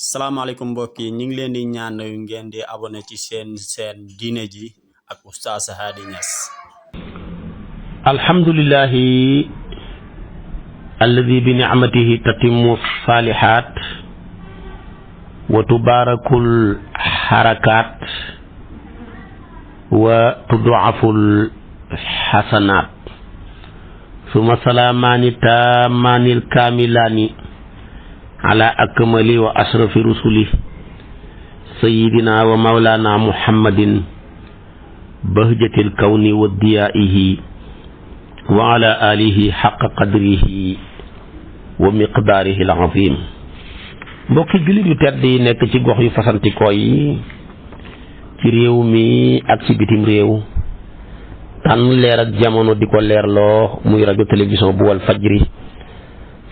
salaamaaleykum mbokk yi ñu ngi leen di ñaan ngeen di abonné ci seen diine ji ak Oustaz Hady Niass. alhamdulillahi alladi bi nicmatihi tatimmu salihat wa tubarakul harakat wa tuduaful hasanat suma salamani tamanil kamilani ala akmali wa asrafi rusuli sayyidina wa maulana muhammadin bahjatil kawni wa diyaihi wa ala alihi haqqa qadrihi wa miqdaarihi al-azim. mbokki jullit yu tedd yi nekk ci gox yu fasantikoo yi ci réew mi ak ci bitim réew tànn leer ak jamono di ko leerloo muy rajo télévision bu wal fajri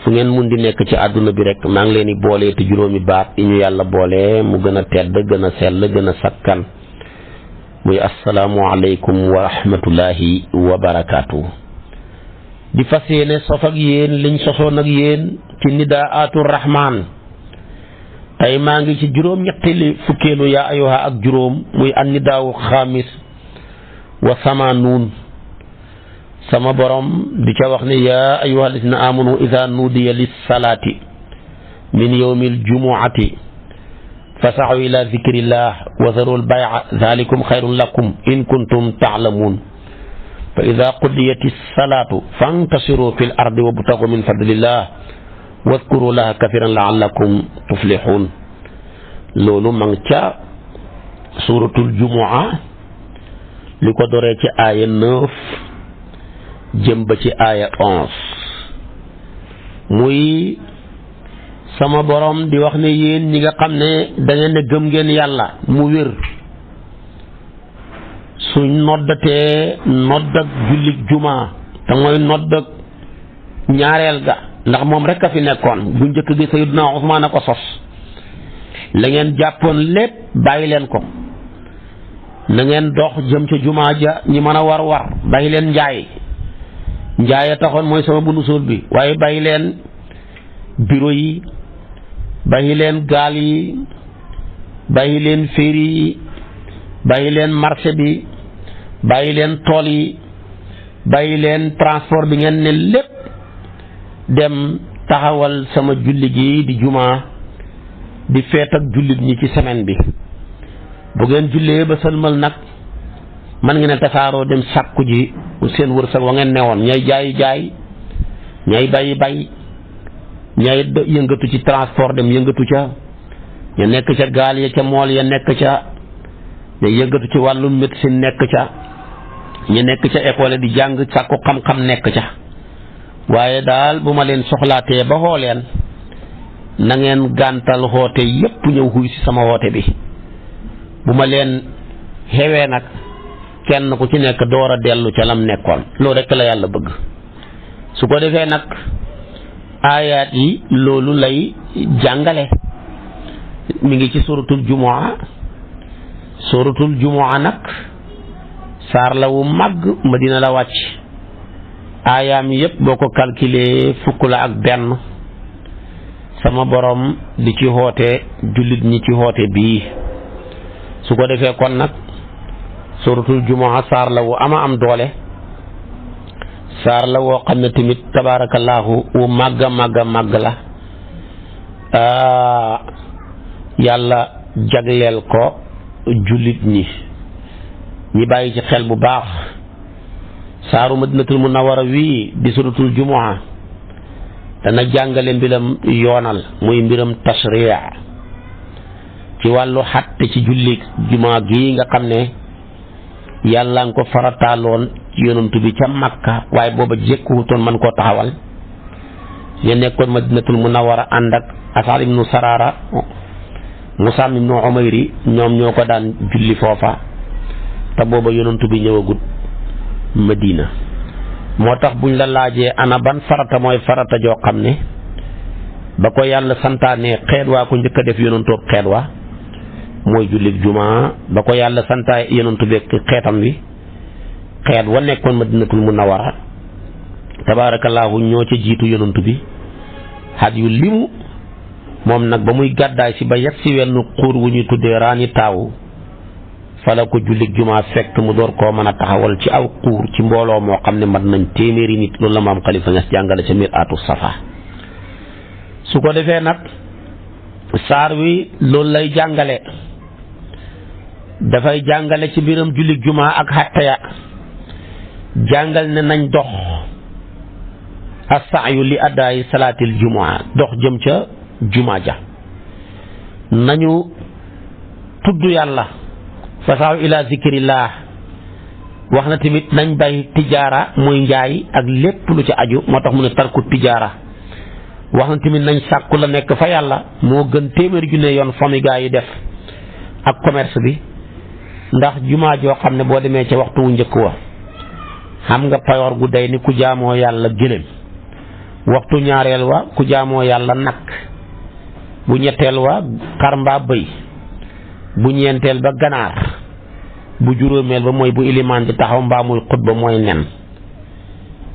fu ngeen mun di nekk ci àdduna bi rek maa ngi leen di boole te juróomi baat yi ñu yàlla boole mu gën a tedd gën a sell gën a sakkan muy asalaamu aleykum wa rahmatullahi wa barakaatu. di fas yéene sof ak yéen liñ sosoon ak yéen ci nidaatu rahmaan tey maa ngi ci juróom ñetteeli fukkeelu yaa ayyuha ak juróom muy an nidaawu xaamis wa samaanuun sama borom di ca wax ne yaa ayyuha alladina amanu ida nuudiya lissalaati min yawmi aljumuati fasaxu ila zikrillah wa zarul bay'a zalikum xayrun lakum in kuntum taalamuun fa ida qudiyati salaatu fantasiru fi l ardi wabtagu min fadlillah wadkuru laha kathiran laallakum tuflixuun. loolu ma ngi ca suuratul jumua li ko doree ci aaya 9 jëm ba ci aaya 11 muy sama borom di wax ne yéen ñi nga xam ne da ngeen ne gëm ngeen yàlla mu wér suñ noddatee nodd ak jullit jumaa te mooy nodd ak ñaareel ga ndax moom rek a fi nekkoon bu njëkk gi Sayyiduna Usmaan a ko sos la ngeen jàppoon lépp bàyyi leen ko na ngeen dox jëm ca jumaa ja ñi mën a war bàyyi leen njaay a taxoon mooy sama bunu suul bi waaye bàyyi leen bureau yi bàyyi leen gaal yi bàyyi leen féeri yi bàyyi leen marché bi bàyyi leen tool yi bàyyi leen transport bi ngeen ne lépp dem taxawal sama julli gi di jumaa di feet ak jullit ñi ci semaine bi bu ngeen jullee ba sëlmal nag man ngeen a tasaaroo dem sàkku ji seen wërsëg wa ngeen newoon ñay jaay ñay bay ñay yëngatu ci transport dem yëngatu ca ña nekk ca gaal ya ca mool ya nekk ca ña yëngatu ci wàllu médecine nekk ca ñu nekk ca école di jàng sàkku xam-xam nekk ca waaye daal bu ma leen soxlaatee ba xooleen na ngeen gàntal xoote yépp ñëw xuy si sama xoote bi bu ma leen xewee nag kenn ku ci nekk door a dellu ca lam nekkoon loolu rekk la yàlla bëgg. su ko defee nag aayaat yi loolu lay jàngale mi ngi ci suratul jumu'a nag saar la wu màgg Madina la wàcc aayaam yépp boo ko calculer fukk la ak benn sama borom di ci xoote jullit ñi ci xoote bii. su ko defee kon nag suratul jumu'a saar la wu ama am doole saar la woo xam ne tamit tabaarakallaahu wu màgg la yàlla jagleel ko jullit ñi bàyyi ci xel bu baax. saaru madinatul munawwara wii di suratul jumu'a dana jàngale mbiram yoonal muy mbiram tashriya ci wàllu xatte ci julli jumaa gi nga xam ne yàlla nga ko farataaloon ci yonantu bi ca Makka waaye booba jékkuwutoon man koo taxawal ñu nekkoon madinatul munawwara ànd ak Asad ibnu Sarara Musaa ibnu Umayri ñoom ñoo ko daan julli foofa te booba yonantu bi ñëwagut Madina. moo tax buñ la laajee ana ban farata mooy farata joo xam ne ba ko yàlla santaane xeet waa ko njëkk a def yonantoo xeet wa mooy jullit jumaa ba ko yàlla santaay yonantu beeg xeetam wi xeet wa nekkoon Madinatul Munawwara tabaarakallaahu ñoo ca jiitu yonantu bi xat yu limu moom nag ba muy gàddaay si ba yegg si wenn xuur wu ñu tuddee raani taawu fala ko jullit jumaa fekk mu door koo mën a taxawal ci aw xuur ci mbooloo moo xam ne mat nañ téeméeri nit. loolu la maam Xalifa Ñas jàngale ca Mir'atu Safa. su ko defee nag saar wi loolu lay jàngale, dafay jàngale ci mbiram jullit jumaa ak xattaya, jàngal ne nañ dox as-sa'yu li adaayi salaatil jumaa, dox jëm ca jumaa ja, nañu tudd yàlla fasaaw ila zikrillah. wax na tamit nañ bay tijaara muy njaay ak lépp lu ci aju, moo tax mu ne tarku tijaara. wax na tamit nañ sàkku la nekk fa yàlla moo gën téeméeri junne yoon fami gaa yi def ak commerce bi, ndax jumaa joo xam ne boo demee ca waxtu wu njëkk wa xam nga payoor gu day ni ku jaamoo yàlla gëléem, waxtu ñaareel wa ku jaamoo yàlla nag, bu ñetteel wa xar mbaa bëy, bu ñeenteel ba ganaar, bu juróomeel ba mooy bu ilimaan di taxaw mbaa muy xutba mooy nen.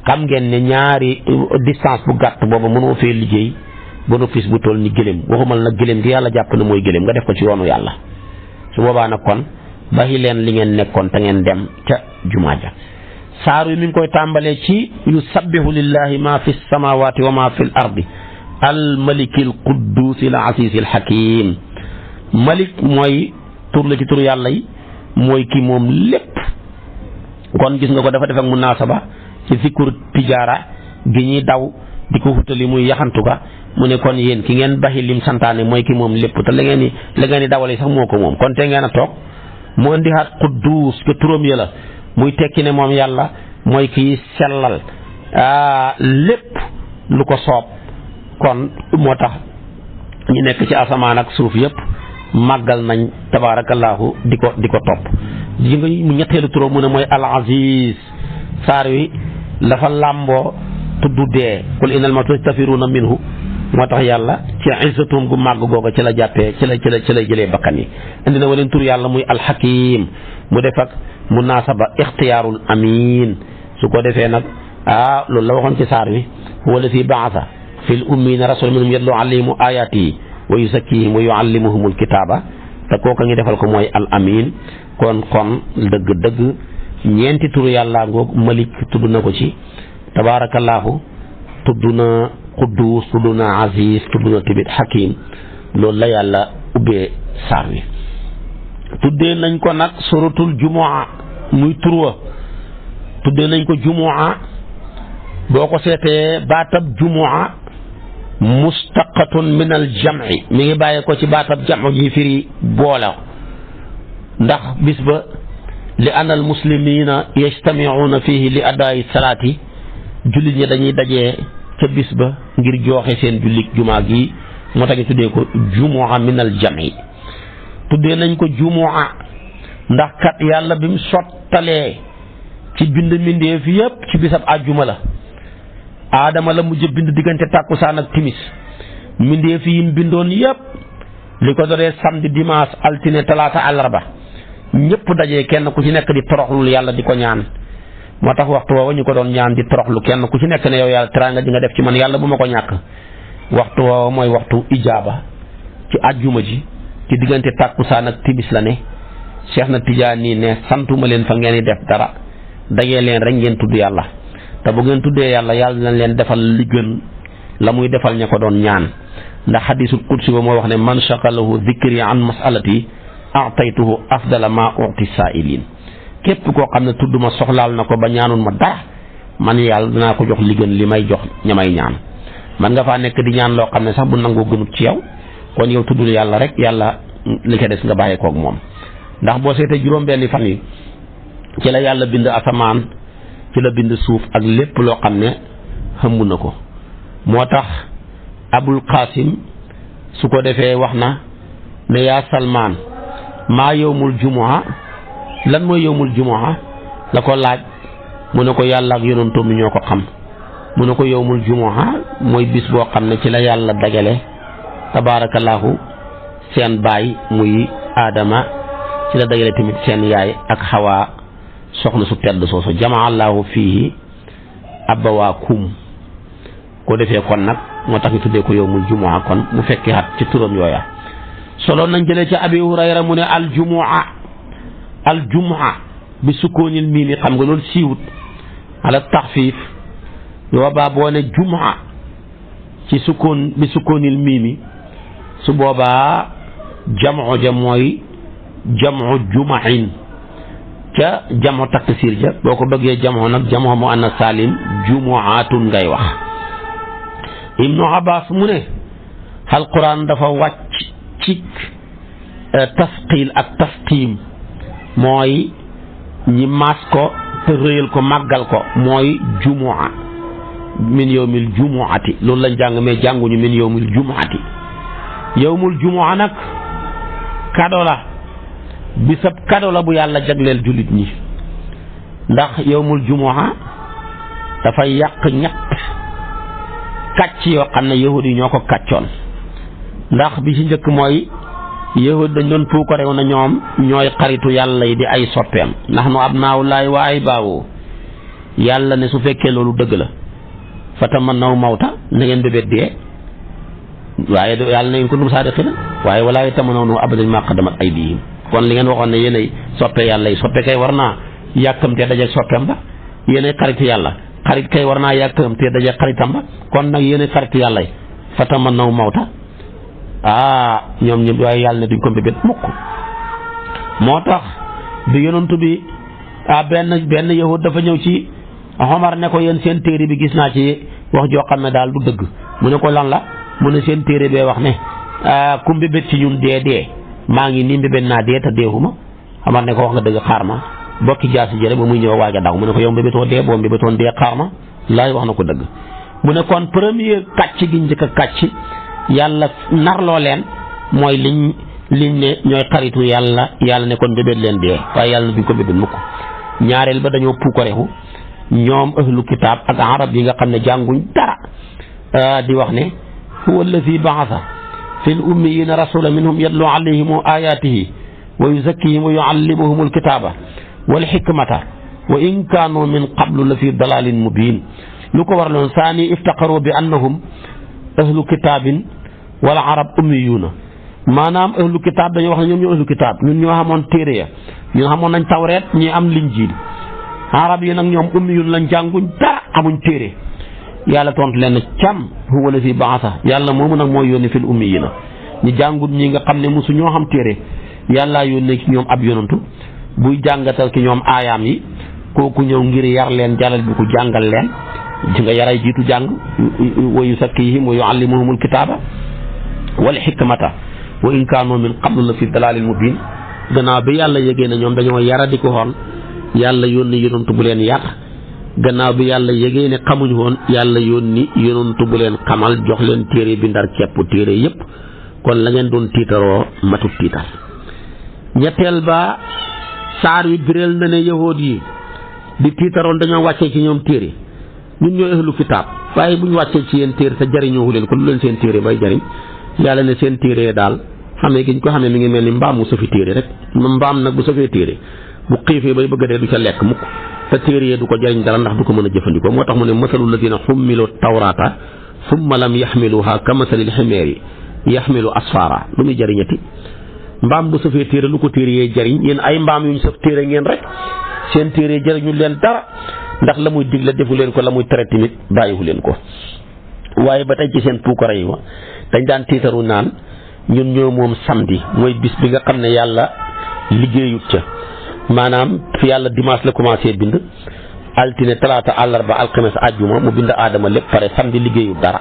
xam ngeen ne ñaari distance bu gàtt booba mënoo fee liggéey bénéfice bu toll ni gëléem, waxumal nag gëléem gi yàlla jàpp na mooy gëléem nga def ko ci yoonu yàlla. su boobaa nag kon bàyyi leen li ngeen nekkoon te ngeen dem ca jumaa ja. saar wi mi ngi koy tàmbalee ci yusabbihu lillahi ma fi samawati wa ma fi l ardi al malikil quddus al aziz al hakim. malik mooy tur la ci tur yàlla yi, mooy kii moom lépp. kon gis nga ko dafa def ak munaasaba ci zikkur tijaara gi ñuy daw di ko wutali muy yaxantu ga, mu ne kon yéen ki ngeen baxi lim santaane mooy ki moom lépp te la ngeen di dawale sax moo ko moom. kon te ngeen a toog mu indi xaat quddus ke turam ya la, muy tekki ne moom yàlla mooy kiy sellal lépp lu ko soob. kon moo tax ñu nekk ci asamaan ak suuf yëpp màggal nañ tabaarakallaahu di ko topp. ji nga mu ñetteelu turam mu ne mooy al aziz. saar wi dafa làmboo tudd dee, qul innal mawta tafiruuna minhu, moo tax yàlla ci izzatum gu màgg googa ci la jàppee ci la jëlee bakkan yi. indi na waleen tur yàlla muy alxakim, mu def ak munaasaba ixtiyaarul amin. su ko defee nag loolu la waxoon ci saar wi huwa alladi baasa fil ummiina rasulan minhum yatlu alayhim ayaatihi wa yuzakkihim wa yuallimuhumul kitaaba, te kooka ngi defal ko mooy al amin. kon dëgg-dëgg ñeenti turu yàlla ngoog. malik tudd na ko ci tabaarakallaahu, tudd na quddus, tudd na aziz, tudd na tamit hakim. loolu la yàlla ubbee saar wi. tuddee nañ ko nag suratul jumu'a muy turwa, tuddee nañ ko jumu'a. boo ko seetee baatab jumu'a mustaqatun min al jam'i, mi ngi bàyyee ko ci baatab jam'u ji firi boole, ndax bis ba li anna al muslimina yajtami'una fihi li adaayi salaati, jullit ñi dañuy dajee ca bis ba ngir jooxe seen jullit jumaa gi, moo tax ñu tuddee ko jumu'a min al jam'i. tuddee nañ ko jumu'a ndax kat yàlla bi mu sottalee ci bind mbindeef yépp ci bisab àjjuma la. aadama la mujj bind diggante tàkkusaan ak timis, mbindeef yi mu bindoon yépp li ko doree samedi dimanche altine talaata àllarba ñëpp dajee kenn ku ci nekk di toroxlul yàlla di ko ñaan. moo tax waxtu woowa ñu ko doon ñaan di toroxlu kenn ku ci nekk ne yow yàlla teraanga ji nga def ci man yàlla bu ma ko ñàkk. waxtu woowa mooy waxtu ijaaba ci àjjuma ji ci diggante tàkkusaan ak timis la ne. Cheikh na Tijaani ne santuma leen fa ngeen di def dara, dajee leen rek ngeen tudd yàlla, te bu ngeen tuddee yàlla yàlla na leen defal li gën la muy defal ña ko doon ñaan. ndax xadiisul qudsi ba moo wax ne man shaqalahu dhikri an masalati a'taytuhu afdala ma u'ti saa'ilin. képp koo xam ne tudd ma soxlaal na ko ba ñaanul ma dara, man yàlla dinaa ko jox li gën li may jox ña may ñaan. man nga faa nekk di ñaan loo xam ne sax bu nangoo gënut ci yow, kon yow tuddul yàlla rek yàlla li ko des nga bàyyee koog moom. ndax boo seetee juróom-benni fan yi ci la yàlla bind asamaan, ci la bind suuf ak lépp loo xam ne xëmb na ko. moo tax Abul Qasim su ko defee wax na ne yaa Salmaan maa yowmul jumu'a, lan mooy yowmul jumu'a la ko laaj. mu ne ko yàlla ak yonantu mi ñoo ko xam. mu ne ko yowmul jumu'a mooy bis boo xam ne ci la yàlla dagale tabaarakallaahu seen baay muy Aadama, ci la dagale tamit seen yaay ak Xawaa soxna su tedd soosu jamaa Allaahu fiihi abawaakum. ko defee kon nag moo tax ñu tuddee ko yawmul jumu'a kon mu fekkee at ci turam yooya solo nañ jëlee ci Abi Hurayra mu ne aljumu'a bi sukkoonil miimi xam nga loolu siiwut ala taxfiif boobaa boo ne jumu'a ci sukkoon bi sukkoonil miimi su boobaa jamu ja mooy jamu juma'in ca jamu taksir ja boo ko bëggee jamu nag jamu mu annas salim jumu'atun ngay wax. Ibnu Abbas mu ne alquran dafa wàcc ci tasqiil ak tasqiim mooy ñi maas ko te rëyal ko màggal ko mooy jumu'a min yawmil jumu'ati loolu lañ jàng mais jànguñu min yawmil jumu'ati. yawmul jumu'a nag kado la bisab kado la bu yàlla jagleel jullit ñi ndax yawmul jumu'a dafay yàq ñett kàcc yoo xam ne yahud yi ñoo ko kàccoon ndax bi ci njëkk mooy yahud dañ doon puukare na ñoom ñooy xaritu yàlla yi di ay soppeem ndax nu abnaa'ullaahi wa ahibba'uhu yàlla ne su fekkee loolu dëgg la fatamannaw mawta na ngeen bébét dee waaye yàlla na ngeen kuntum saadiqiina waaye walaa yatamannawnaahu abadan bimaa qaddamat aydiihim kon li ngeen waxoon ne yéenay soppe yàlla yi soppe kay war naa yàkkamtee dajeeg soppeem ba yéenay xaritu yàlla xarit kay war naa yàkkamtee dajeeg xaritam ba kon nag yéenay xaritu yàlla yi fatamannaw mawta ñoom ñëpp waaye yàlla ne duñ ko mbébét mukk moo tax bi yonantu bi benn yahud dafa ñëw ci Omar ne ko yéen seen téere bi gis naa ci wax joo xam ne daal du dëgg mu ne ko lan la mu ne seen téere bee wax ne ku mbébét ci ñun dee maa ngi nii mbébét naa dee te deexuma Omar ne ko wax nga dëgg xaar ma bokki jaasi jëre ba muy ñëw waaj a daw mu ne ko yow mbébétoo dee boo mbébétoon dee xaar ma laay wax na ko dëgg mu ne kon premier kàcc gi njëkk a kàcc yàlla narloo leen mooy liñ ne ñooy xaritu yàlla ne kon mbébét leen dee waaye yàlla na duñ ko mbébét mukk ñaareel ba dañoo puukareexu ñoom ahlu kitaab ak arab yi nga xam ne jànguñ dara di wax ne huwa allazi ba'atha fil ummiyyiina rasuulan minhum yatlu alayhim ayaatihi wa yuzakkihim wa yuallimuhum alkitaaba wal hikmata wa in kaanu min qablu la fi dalaalin mubiin lu ko waraloon saani iftaqaru bi annahum ahlu kitaabin wal arab ummiyuuna maanaam ahlu kitaab dañoo wax ne ñoom ñoo ahlu kitaab ñun ñoo xamoon téere ya ñun xamoon nañ tawreet ñi am linjiil arab yi nag ñoom ummiyuun lañ jànguñ dara amuñ téere yàlla tontu leen cam huwa lazi ba'atha yàlla moomu nag mooy yónni fil ummiyiina ñi jàngut ñi nga xam ne mosu ñoo xam téere yàllaa yónnee ci ñoom ab yonantu buy jàngatal ki ñoom aayaam yi kooku ñëw ngir yar leen jalal bi ku jàngal leen di nga yaray jiitu jàng wa yuzakkihim wa yuallimuhumul kitaaba wal hikmata wa in kaanu min qablu la fi dalaalin mubiin gannaaw bi yàlla yëgee ne ñoom dañoo yara di ko xool yàlla yónni yonantu bu leen yar gannaaw bi yàlla yëgee ne xamuñ woon yàlla yónni yonantu bu leen xamal jox leen téere bi ndar kepp téere yépp kon la ngeen doon tiitaroo matut tiitar ñetteel ba saar wi biral na ne yahood yi di tiitaroon dañoo wàccee ci ñoom téere ñun ñooy ahlu kitaab waaye bu ñu wàccee ci yéen téere te jariñoowu leen ko lu leen seen téere bay jariñ yàlla ne seen téere daal xamee gi ñu ko xamee mi ngi mel ni mbaam mu safi téere rek mbaam nag bu safee téere bu xiifee bay bëgg a dee du ca lekk mukk te téere yee du ko jariñ dara ndax du ko mën a jëfandikoo moo tax mu ne masalu ladina xummilu tawrata summa lam yaxmiluha ka masalil ximeeri yaxmilu asfara lu muy jariñati mbaam bu safee téere lu ko téere yee jariñ yéen ay mbaam yuñ saf téere ngeen rek seen téere jariñu leen dara ndax la muy digle defu leen ko la muy tere tamit bàyyiwu leen ko waaye ba tey ci seen puukare yi dañ daan tiitaru naan ñun ñoo moom samedi mooy bis bi nga xam ne yàlla liggéeyut ca maanaam fi yàlla dimanche la commencé bind altine talaata àllarba alxames àjjuma mu bind aadama lépp pare samedi liggéeyut dara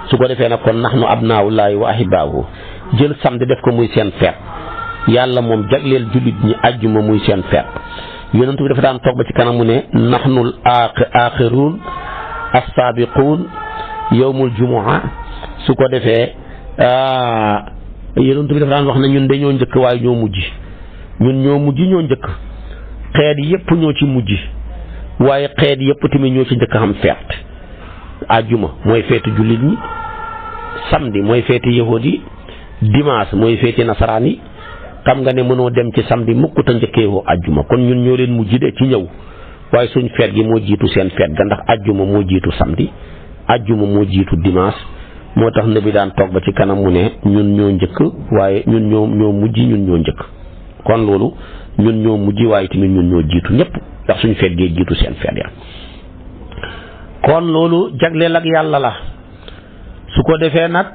su ko defee nag kon nahnu abnaa'ullaahi wa ahibba'uhu jël samedi def ko muy seen feet yàlla moom jagleel jullit ñi àjjuma muy seen feet yonent bi dafa daan toog ba ci kanam mu ne nahnul aaxiruun as-saabiquun yawmul jumu'a su ko defee yonent bi dafa daan wax ne ñun dañoo njëkk waaye ñoo mujj ñun ñoo mujj ñoo njëkk xeet yépp ñoo ci mujj waaye xeet yépp tamit ñoo ci njëkk xam feet àjjuma mooy feetu jullit ñi samedi mooy feeti yahuud yi dimanche mooy feeti nasaraan yi xam nga ne mënoo dem ci samedi mukk te njëkkeewoo àjjuma kon ñun ñoo leen mujj de ci ñëw waaye suñ feet gi moo jiitu seen feet ga ndax àjjuma moo jiitu samedi àjjuma moo jiitu dimanche moo tax nabi daan toog ba ci kanam mu ne ñun ñoo njëkk waaye ñun ñoo mujj ñun ñoo njëkk kon loolu ñun ñoo mujj waaye tamit ñun ñoo jiitu ñëpp ndax suñu feet gee jiitu seen feet ya kon loolu jagleel ak yàlla la su ko defee nag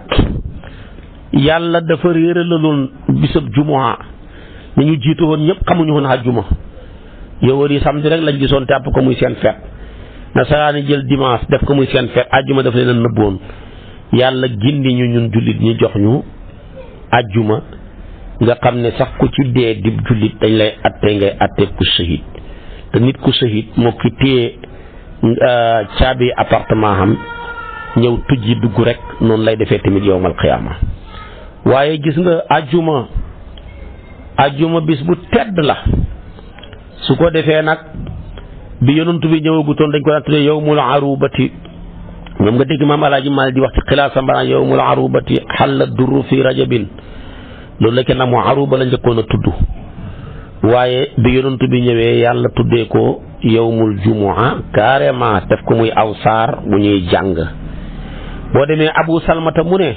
yàlla dafa réeralaloon bisab jumaa ni ñu jiitu woon ñëpp xamuñu woon àjjuma yowar yi samedi rek lañ gisoon te àpp ko muy seen feet nasaraani jël dimanche def ko muy seen feet àjjuma daf leen a nëbboon yàlla gindi ñu ñun jullit ñi jox ñu àjjuma nga xam ne sax ku ci dee di jullit dañ lay atte ngay atte ku shahid te nit ku shahid moo ki téye caabi appartement xam ñëw tujji dugg rek noonu lay defee tamit yowmal qiyaama waaye gis nga àjjuma bis bu tedd la su ko defee nag bi yonantu bi ñëwagutoon dañ ko daan tuddee yowmul arubati moom nga dégg maam alaaji Maalik di wax ci xilaasa mbana yowmul arubati xalla durru fi rajabin loolu la kenn moo aruba la njëkkoon a tudd waaye bi yonantu bi ñëwee yàlla tuddee ko yowmul jumua carrément def ko muy aw saar bu ñuy jàng boo demee Abu Salmata mu ne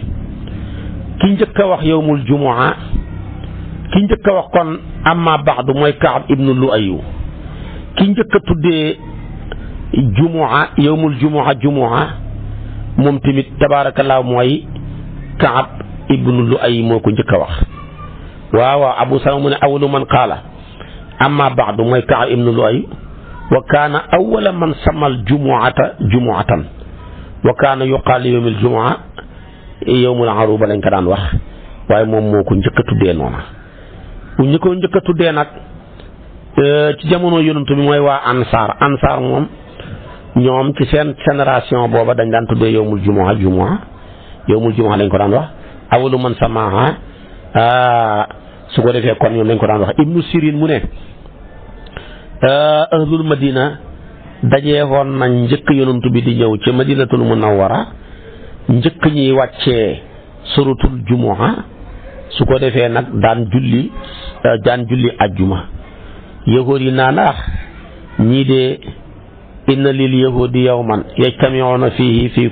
ki njëkk a wax yowmul jumua ki njëkk a wax kon amma baxdu mooy Kaab ibnu Lu'ay ki njëkk a tuddee jumua yowmul jumua moom tamit tabaarakallaa mooy Kaab ibnu Lu'ay moo ko njëkk a wax waaw Abu Salama mu ne awalu man qaala amma baxdu mooy Kaab ibnu Lu'ay wa kaana awala man samal jumuata jumuatan wa kaana yuqaal yowmul jumua yowmul aruba lañ ko daan wax waaye moom moo ko njëkk a tuddee noona bu ñu ko njëkk a tuddee nag ci jamono yonantu bi mooy waa ansaar moom ñoom ci seen génération booba dañ daan tuddee yowmul jumua lañ ko daan wax awalu man samaha su ko defee kon ñoom lañ ko daan wax Ibnu Sirin mu ne ahlul madina dajee woon nañ njëkk yonantu bi di ñëw ci madinatul munawwara njëkk ñuy wàccee suratul jumua su ko defee nag daan julli ajjuma yahuud yi naan ñii de inna lil yahudi yawman yajtami'una fihi fi